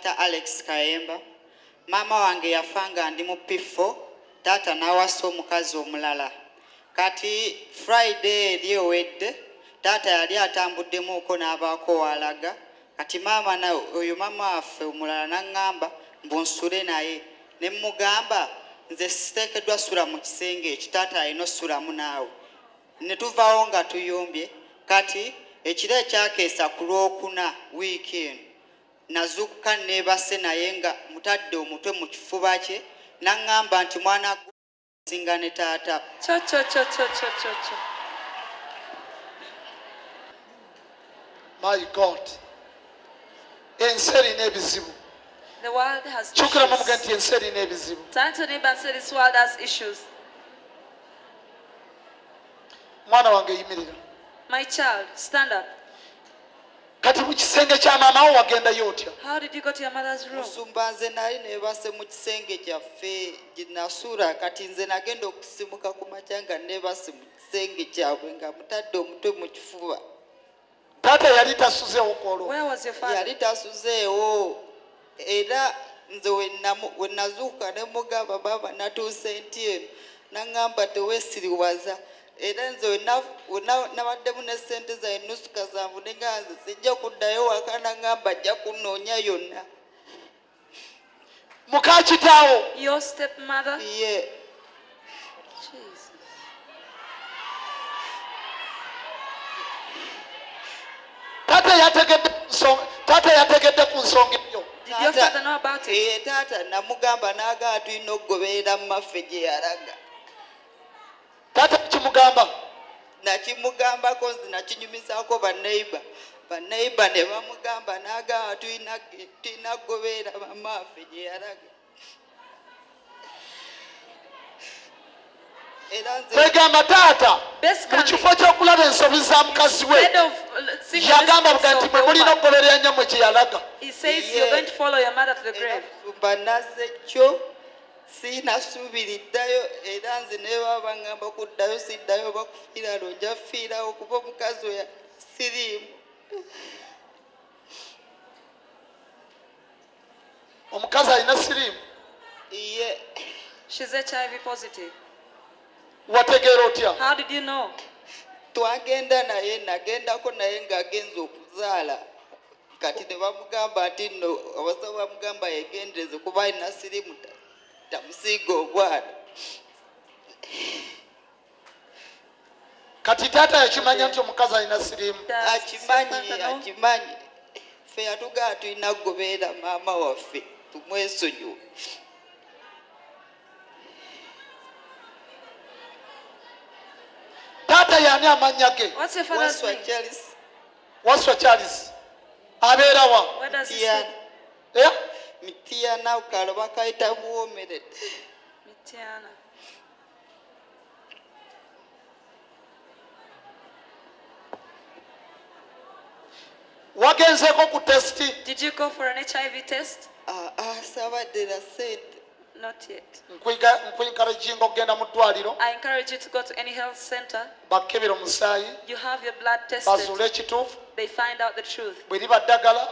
Alex Kayemba. Maama wange yafa nga ndi mu P4, taata n'awasa omukazi omulala. Kati Friday eri ewedde, taata yali atambuddemuuko n'abaako w'alaga. Kati maama na oyo maama waffe omulala n'aŋŋamba mbu nsule naye. Ne mmugamba nze siteekeddwa sula mu kisenge ekyo, taata alina osulamu naawe. Ne tuvaawo nga tuyombye. Kati ekiro ekyakeesa ku Lwokuna wiiki eno, nazuukuka nneebase naye nga mutadde omutwe mu kifuba kye, n'aŋŋamba nti mwana gwe nsinga ne taata. Cho, cho, cho, cho, cho, cho, cho. My God, ensi erina ebizibu. The world has Kyukiramu muge issues. nti ensi erina ebizibu. Turn to neighbor and say this world has issues. Mwana wange, yimirira. My child, stand up. Kati mu kisenge kya maama wo wagendayo otya? How did you go to your mother's room? Musumba, nze nali neebase mu kisenge kyaffe gye nasuula. Kati nze nagenda okusimuka ku makya nga neebase mu kisenge kyabwe nga mutadde omutwe mu kifuba. Taata yali tasuzeewo kwolwo? Where was your father? Yali tasuzeewo, era nze we nazuuka ne mugamba, "Baaba, natuuse nti eno?" Naŋŋamba, "Teweesiriwaza." Era nze nabaddemu ne ssente zange nusu kasanvu, ne nga nze sijja kuddayo waka. Naŋŋamba ajja kunnoonya yonna. Muka kitaawo? Your stepmother? Ye. Jesus. Taata yategedde ku nsonga eyo? Did your father know about it? Ee, taata namugamba n'agamba tulina okugoberera mumaffe gye yalaga. Taata kimugamba? Nakimugambako nze, nakinyumizaako baneiba, baneiba ne bamugamba n'agamba tulina kugoberera mamaffe gye yalaga. Era nze Kwegamba taata mu Basically, kifo ky'okulaba ensobi za mukazi we, instead of seeing the yagamba mistakes buga nti of mwe the mulina woman, okugoberera nnyammwe gye yalaga. He says you're going to follow your mother to the Era grave. musumba, nazze kyo siina ssuubi liddayo, era nze ne baba baŋŋamba kuddayo siddayo, oba kufiira nja kufiirawo kuba omukazi oyo siriimu. Omukazi alina siriimu? Ye. She's HIV positive. Wategeera otya? How did you know? Twagenda naye, nagendako naye ng'agenza okuzaala. Kati ne bamugamba nti nno abasawo bamugamba yegendereze kuba alina siriimu, tamusiiga obwana. Kati taata yakimanya nti omukazi alina siriimu? Does your Akimanyi. father know? Akimanyi. Ffe yatugamba tulina kugoberera maama waffe, tumwesonyiwe. Taata yaani amannya ge? What's your father's Waswa name? Charles. Waswa Charles, abeera wa? Where does he Mityana. stay? Eh? Mityana, kalo bakayita Buwomeredde. Mityana. Wagenzeeko ku test? Did you go for an HIV test? Ah, saabadde na ssente. Not yet. Nkuencouraginga okugenda mu ddwaliro. I encourage you to go to any health center. Bakebera omusaayi, You have your blood tested. bazuule ekituufu. They find out the truth. Bwe liba ddagala.